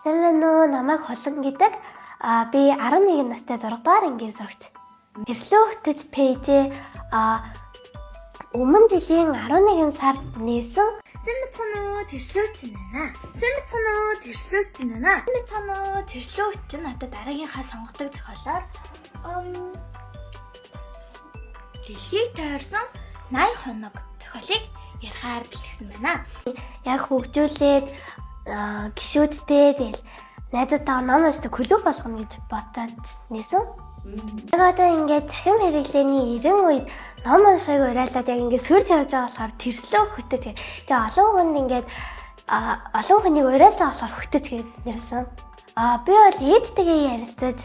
Сайн байна уу? Намайг Хулан гэдэг. Би 11 настай 6 дугаар ангийн сурагч. Тэрслүү хөтөч пэйжээ өмнө жилийн 11 сард нээсэн. Сайн мэцхан уу? Тэрслүү чинь байна. Сайн мэцхан уу? Тэрслүү чинь байна. Сайн мэцхан уу? Тэрслүү чинь одоо дараагийнхаа сонгодог зохиолоор дэлхийг тойрсон 80 хоног зохиолыг ярихаар бэлтгэсэн байна. Яг хөгжүүлээд гişүүдтэй тэгэл найзуудтайгаа ном уншдаг клуб болгоно гэж бодож нээсэн. Яг одоо ингээд цахим хэрэглээний 90 үед ном уншихыг уриалаад яг ингээд сүрж явж байгаа болохоор тэрслөө хөтөч гэх. Тэгээ олон хүнд ингээд олон хүнийг уриалж байгаа болохоор хөтөч гэж нэрлсэн. Би бол ээжтэйгээ ярилцаж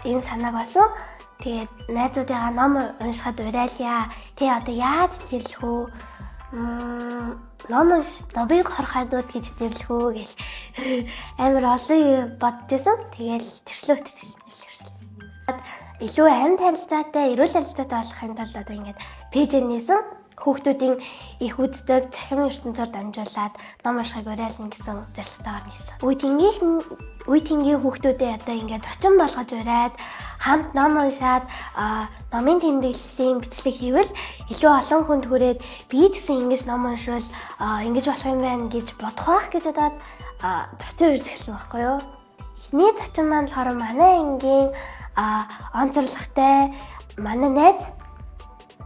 энэ санааг олсон. Тэгээд найзуудыгаа ном уншихад уриалъя. Тэгээ одоо яаж нэрлэх үү? Ном унш номыг хорхойдууд гэж нэрлэх үү гэл амар олон юм бодож байсан. Тэгээл тэрслөө хөтөч гэж нэрлэх. Илүү амьд харилцаатай, эрүүл харилцаатай болохын тулд одоо ингээд пэйж нээсэн. Хүүхдүүдийн их үздэг цахим ертөнцөөр дамжуулаад ном уншихыг уриална гэсэн зорилготойгоор нээсэн. Үе тэнгийн хүүхдүүдээ одоо ингээд зочин болгож уриад хамт ном уншаад номын тэмдэглэлийн бичлэг хийвэл илүү олон хүнд хүрээд би ч гэсэн ингэж ном уншвал ингэж болох юм байна гэж бодох байх гэж бодоод зочин урьж эхэлсэн байхгүй юу? Эхний зочин маань болохоор манай ангийн онцорлоготой манай найз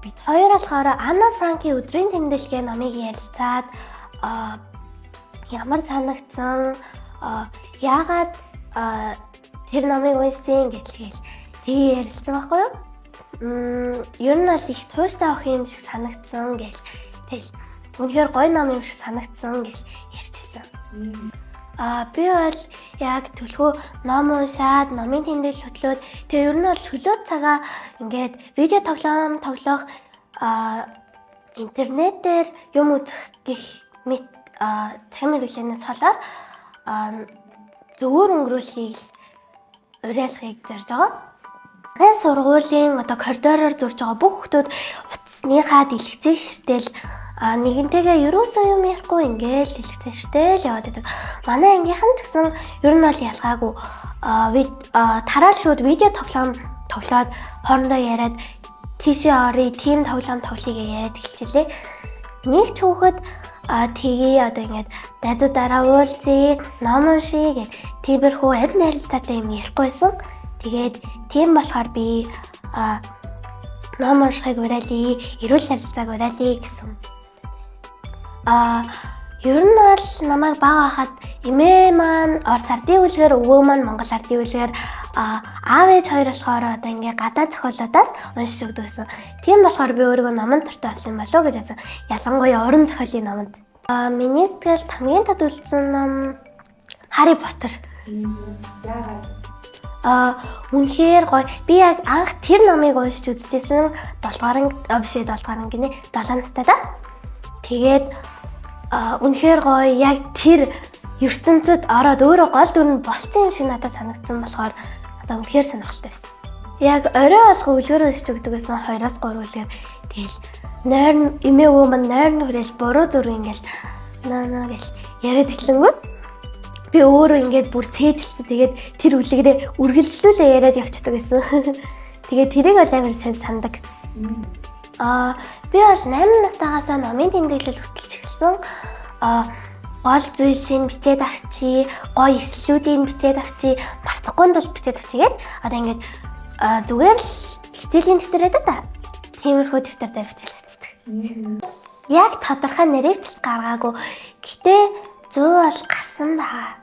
бид хоёр болохоор Анна Франкийн өдрийн тэмдэглэгээ номыг ярилцаад ямар санагдсан, яагаад тэр номыг уншсан гэдгийг тэгээ ярилцсан байхгүй юу? Ер нь бол их тууштай охин юм шиг санагдсан гэл тэгэл үнэхээр гоё ном юм шиг санагдсан гэл ярьчихсан. Би бол яг төлхөө ном уншаад, номын тэмдэглэл хөтлөөд тэгээ ер нь бол чөлөө цагаа ингээд видео тоглоом тоглох, интернетээр юм үзэх гэх мэт цахим хэрэглээнээс холоор зөвөр өнгөрүүлэхийг л уриалахыг зорж байгаа. Манай сургуулийн одоо коридороор зурж байгаа бүх хүмүүс утасныхаа дэлгэцийг ширтэл нэгэнтэйгээ ерөөсөө юм ярихгүй ингээл дэлгэцээ ширтэл яваад байдаг. Манай ангийнхан ч гэсэн ер нь бол ялгаагүй тараал шууд видео тоглоом тоглоод хоорондоо яриад тийшээ оръё, тийм тоглоом тоглоё гэж яриад эхэлчихлээ. Нэг ч хүүхэд тгий одоо ингээд найзуудаараа уулзъя, ном уншъя гэх тиймэрхүү амьд харилцаатай юм ярихгүй байсан. Тэгээд тийм болохоор би ном уншихыг уриалъя, эрүүл харилцааг уриалъя гэсэн. Ер нь бол намайг бага байхад эмээ маань Орос ардын үлгэр, өвөө маань Монгол ардын үлгэр, аав ээж хоёр болохоор одоо ингээ гадаа зохиолуудаас уншиж өгдөг гэсэн. Тийм болохоор би өөрийгөө номонд дуртай болсон юм болов уу гэж бодсон. Ялангуяа уран зохиолын номонд. Миний сэтгэлд хамгийн тод үлдсэн ном Harry Potter. Яагаад? Үнэхээр гоё. Би яг анх тэр номыг уншиж үзчихсэн. 7 дугаар анги, биш 7 дугаар анги гинэ. 7 настай да. Тэгээд үнэхээр гоё. Яг тэр ертөнцид ороод өөрөө гол дүр нь болцсон юм шиг надад санагдсан болохоор одоо үнэхээр сонирхолтой байсан. Яг орой болго үлгэр уншиж өгдөг байсан 2-3 үлгэр. Тэгэл нойрон эмээ өвөө маань нойрон хүрээл буруу зүрх ингээл наа наа гэл яриад эхлэнгүүт би өөрөө ингээд бүр цээжилсэн. Тэгээд тэр үлгэрээ үргэлжлүүлээ яриад явчихдаг байсан. Тэгээд тэрийг бол амар сайн сандаг. Би бол 8 настайгаасаа номын тэмдэглэл хөтөлж эхэлсэн. Гол зүйлсийг бичээд авчи, гоё ишлүүдийг бичээд авчи, мартахгүй тул бичээд авчи гээд одоо ингээд зүгээр л хичээлийн дэвтэр байдаг да. Тиймэрхүү дэвтэр дээр бичээл авчдаг. Яг тодорхой нэрвчлэл гаргаагүй. Гэтэ 100 бол гарсан байгаа.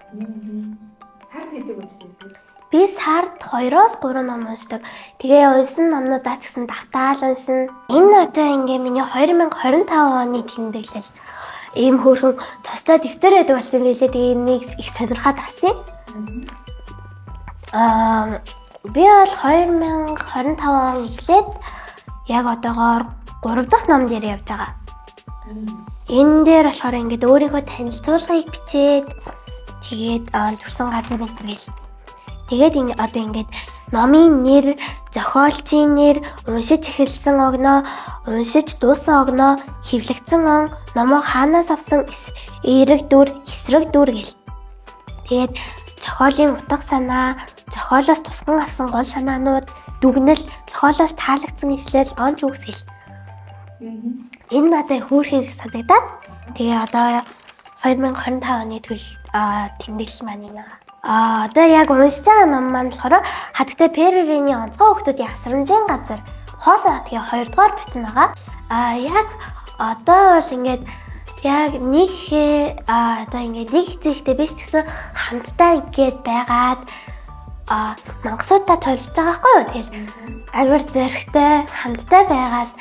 Сард хэдэг уншдаг вэ? Би сард 2-3 ном уншдаг. Тэгээ унсан номнуудаа ч гэсэн давтаал уншина. Энэ одоо ингээ миний 2025 оны тэмдэглэл. Ийм хөөрхөн тусдаа дэвтэр байдаг болсон юм билээ. Тэгээ энийг их сонирхоод авсан. Би бол 2025 он эхлээд яг одоогоор 3 дахь ном дээр явж байгаа. Энэ дээр болохоор ингээд өөрийнхөө танилцуулгыг бичээд тэгээд төрсэн газар энэ гэл. Тэгээд одоо ингээд номын нэр, зохиолчийн нэр, уншиж эхэлсэн огноо, уншиж дууссан огноо, хэвлэгдсэн он, номоо хаанаас авсан, эерэг дүр, эсрэг дүр гэл. Тэгээд зохиолчийн нэр, Зохиолын утга санаа, зохиолоос тусган авсан гол санаанууд, дүгнэл, зохиолоос таалагдсан ишлэл, онц үгс гэл. Энэ надад хөөрхөн юм шиг санагдаад тэгээ одоо 2025 оны төл тэмдэглэл маань энэ байгаа. Одоо яг уншиж байгаа ном маань болохоор Хатагтай Перерийн онцгой хүүхдүүдийн асрамжийн газар Хоосон хатгийн 2 дугаар бүтэн байгаа. Яг одоо бол ингээд яг нэг одоо ингээд нэг хэзээхтэй биш ч гэсэн хамтдаа ингээд байгаад мангасуудаа толж байгаа байхгүй юу? Тэгэл амар зөрөгтэй хамтдаа байгаал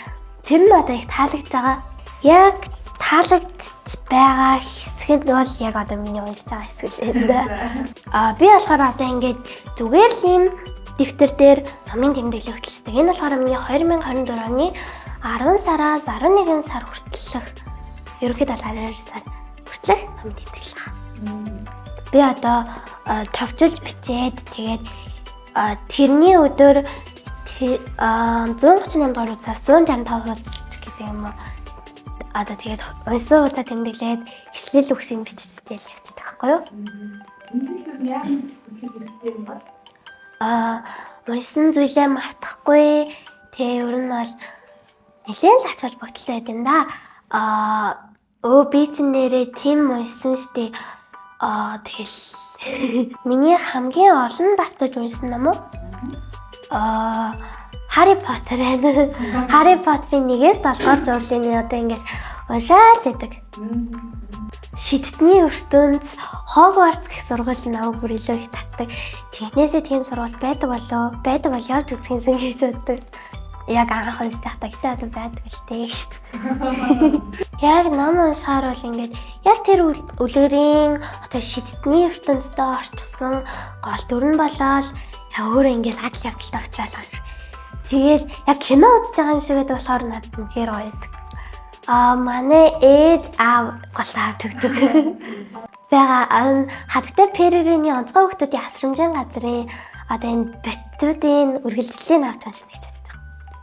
тэр нь одоо их таалагдж байгаа. Яг таалагдж байгаа хэсэг нь бол яг одоо миний уншиж байгаа хэсэг л энэ да. Би болохоор одоо ингээд зүгээр л ийм дэвтэр дээр номын тэмдэглэл хөтлөждөг. Энэ болохоор миний 2024 оны 10 сараас 11 сар хүртэлх ерөнхийдөө 12 сар хүртэлх номын тэмдэглэл байна. Би одоо товчилж бичээд тэгээд тэрний өдөр 138 дугаар хуудасаас 165 хуудас гэдэг юм уу. Одоо тэгээд унсан удаа тэмдэглээд ишлэл үгсийг бичиж бичээл явчихдаг байхгүй юу? Тэмдэглэл нь яагаад хүсэл хэрэгтэй юм бол? Уншсан зүйлээ мартахгүй. Тэгээ ер нь бол нэлээд л ач холбогдолтой байд юм да. Өө би чинь нэрээ тийм уншсан штэ. Тэгэл миний хамгийн олон давтаж уншсан ном уу? Harry Potter байна. Harry Potter-ын 1-ээс 7 дугаар зурлын одоо ингээл уншаал байдаг. Шидтний ертөнц, Хогвартс гэх сургууль намайг бүр илүү их татдаг. Жинхнээсээ тийм сургууль байдаг болоо, байдаг бол явж үзэх юмсан гэж боддог. Яг анх уншиж байхдаа гэтээ одоо байдаг л дээ. Яг ном уншихаар бол ингээд яг тэр үлгэрийн одоо шидтний ертөнцтэй орчихсон гол дүр нь болоод яг өөрөө ингээд адал явдалтай очиад байгаа юм шиг. Тэгэл яг кино үзэж байгаа юм шиг байдаг болохоор надад үнэхээр гоё байдаг. Манай ээж аав гол авч өгдөг. Байгаа Хатагтай Перерийн онцгой хүүхдүүдийн асрамжийн газрын одоо энэ ботуудын үргэлжлэлийг авч уншина гэж бодож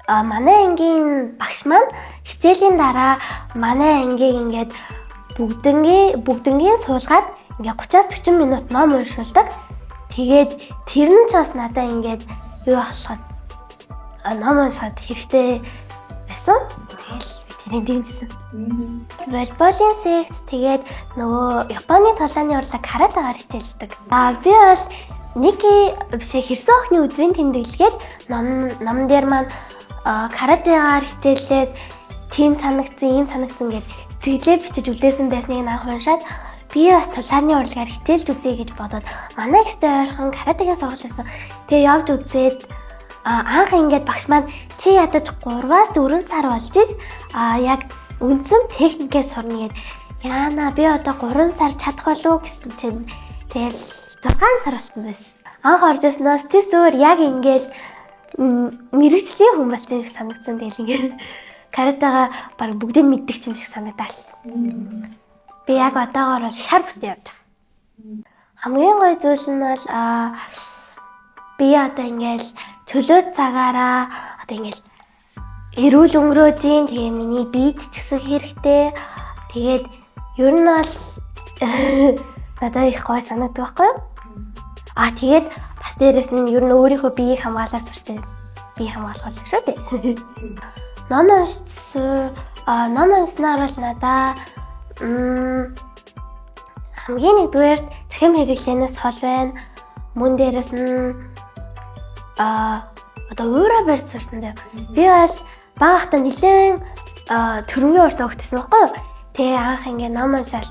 байгаа. Манай ангийн багш маань хичээлийн дараа манай ангийг ингээд бүгднгийн суулгаад ингээд 30-аас 40 минут ном уншуулдаг. Тэгээд тэр нь ч бас надаа ингээд юу болоход ном уншихад хэрэгтэй байсан. Тэгэл би тэрийг дэмжсэн. Волейболын секц тэгээд нөгөө Японы тулааны урлаг каратегаар хичээлдэг. Би бол нэг биш хэрсэн охины өдрийн тэмдэглэгээд ном дээр маань каратегаар хичээллээд тийм санагдсан, ийм санагдсан гэд сэтгэлээ бичиж үлдээсэн байсныг анх уншаад би бас тулааны урлагаар хичээлж үзье гэж бодоод манай гэртээ ойрхон каратегийн сургууль байсан. Тэгээ явж үзээд анх ингээд багш маань чи ядаж 3-аас 4 сар болж иж яг үндсэн техникээ сурна гэд яана би одоо 3 сар чадах болов гэсэн чинь тэгэл 6 сар болсон байсан. Анх орж ирснээс тэс өөр яг ингээл мэрэгжлийн хүн болсон юм шиг санагдсан. Тэгэл ингээд каратега баг бүгдийг мэддэг юм шиг санагдаал. Би яг одоогоор бол шар бүстэй явж байгаа. Хамгийн гоё зүйл нь бол би одоо ингээл чөлөө цагаараа одоо ингээл эрүүл өнгөрөөж ийн, тэгээ миний биед ч гэсэн хэрэгтэй. Тэгээд ер нь бол надад их гоё санагддаг байхгүй юу? Тэгээд бас дээрэс нь ер нь өөрийнхөө биеийг хамгаалаад сурч бие хамгаалах бол шүү дээ. Ном уншснаар бол надаа хамгийн нэгдүгээрт цахим хэрэглээнээс хол байна. Мөн дээрэс нь одоо уураа барьж сурсан зав. Би бол бага байхдаа нэлээд төрөнгийн урт өгдсөн байхгүй юу? Тэгээ анх ингээ ном уншаал.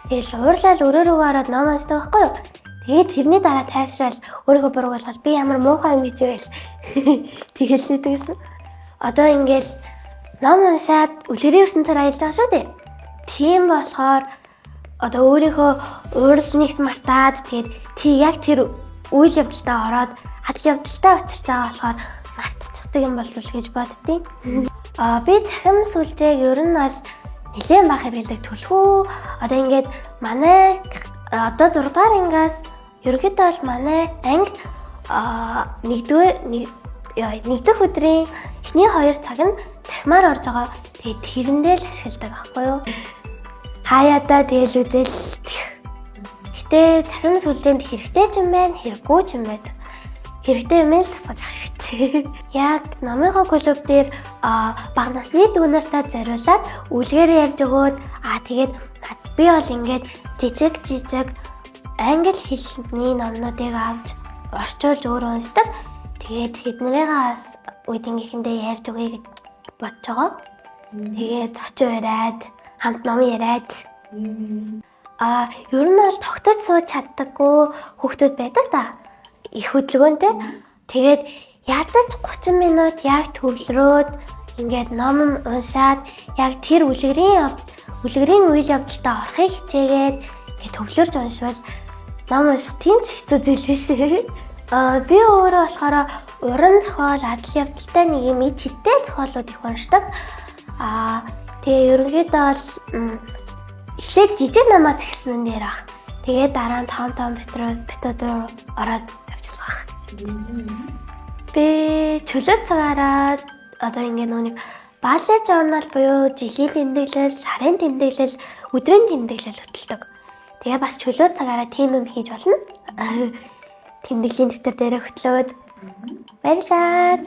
Тэгэл уурлал өрөөрөөгөө ороод ном уншдаг байхгүй юу? Тэгээд тэрний дараа тайвшраал өөрийгөө бурууг болгоод би ямар муухай юм гэж байл. Тэгэл нэгдэгсэн. Одоо ингээл ном уншаад үлгэрийн ертөнцөөр аялж байгаа шүү дээ. Тийм болохоор одоо өөрийнхөө уурлныг мартаад тэгээд тий яг тэр үйл явдалтай ороод адал явдалтай учирч байгаа болохоор мартчихдаг юм болов уу гэж боддیں۔ Би цахим сүлжээг ер нь бол нэлээд бага хэрэглэдэг төлхөө. Одоо ингээд манай одоо 6 дугаар ангиас ерөнхийдөө бол манай анги нэгдэх өдрийн эхний 2 цаг нь цахимаар орж байгаа. Тэгээд тэрэндээ л ашигладаг аахгүй юу? Хаяадаа тэгэл үзэл. Гэхдээ цахим сүлжээнд хэрэгтэй ч юм байна, хэрэггүй ч юм байдаг. Хэрэгтэй юм л тусгаж авах хэрэгтэй. Яг номынхоо клуб дээр бага насны дүү нартаа зориулаад үлгээр ярьж өгөөд тэгээд би бол ингээд жижиг жижиг англи хэлний номнуудыг авч орчуулж өөрөө уншдаг. Тэгээд тэднэрийгээ бас үеийнхэнтэй ярьж өгье гэж бодож байгаа. Тэгээд зочин яриад, хамт ном яриад. Ер нь бол тогтож сууж чаддаггүй хүүхдүүд байдаг да. Их хөдөлгөөнтэй. Тэгээд ядаж 30 минут яг төвлөрөөд ингээд ном уншаад яг тэр үлгэрийн үйл явдалтай орохыг хичээгээд ингээд төвлөрч уншвал ном унших тийм ч хэцүү зүйл биш. Би өөрөө болохоор уран зохиол, адал явдалтай нэг юм чидтэй зохиолууд их уншдаг. Тэгээ ерөнхийдөө бол эхлээд жижиг номоос эхэлсэн дээр ах. Тэгээд дараа нь том том битүүд рүү ороод явж болох ах. Би чөлөө цагаараа одоо ингээ нүг bullet journal буюу жилийн тэмдэглэл, сарын тэмдэглэл, өдрийн тэмдэглэл хөтэлдэг. Тэгээ бас чөлөө цагаараа тийм юм хийж болно. Тэмдэглэлийн дэвтэр дээрээ хөтлөөд. Баярлалаа.